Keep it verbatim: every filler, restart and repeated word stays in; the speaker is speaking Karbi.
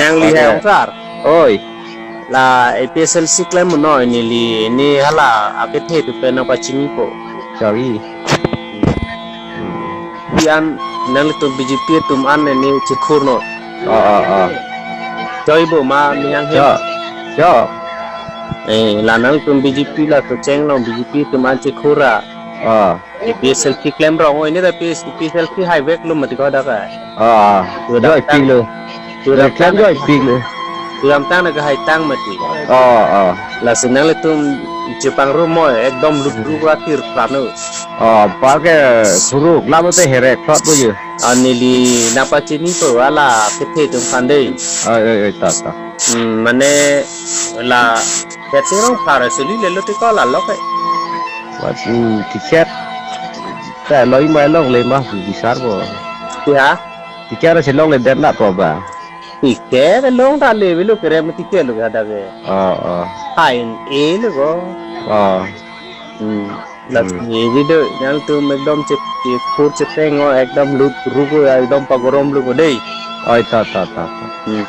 Nangli Oke. Hai Ongsar. Oi. La A P H L C klem noi neli, ne hala akethe atum pen nangpachinipo. Sorry. Hmm. Pi an nanglitum B J P atum an ne chekhur noi. Oh, oh, oh. Choi bo ma miyang he. Cho. Cho. Eh, la nanglitum B J P la to cheng long B J P atum an chekhur ra. Oh. A P H L C klem rong oi ne da P H L C hai vek lo mati ko da ka. Ah, Sudah joy tang. Pik lo. Sudah Klem tang. Joy pik lo. Sudah tang na ka hai tang mati. Oh, oh. Lasi nanglitum chepangrum moi ekdom lutru kura tir prano. Oh, parke suruk lama te herek thot bo ye. Ah, neli nangpachinipo hala kethe atum aphan dei. Oi, oi, oi, ta, ta. Hmm, mane la kethe rong para suli lelo te ko la lok eh. Wat, hmm, ticket. Ta loi mai longle ma bisar bo. Ya. Ticket si longle det na po ba. Ticket long ta le velo kere mo ticket lo ada ke. Oh, oh. Fine e lo ko. Oh. Hmm. Lasi Hmm. Video nanglitum ekdom chep, chekhur chepeng o ekdom lutru ko ekdom pagorom lo ko dei. Oi, ta, ta, ta, ta. Hmm.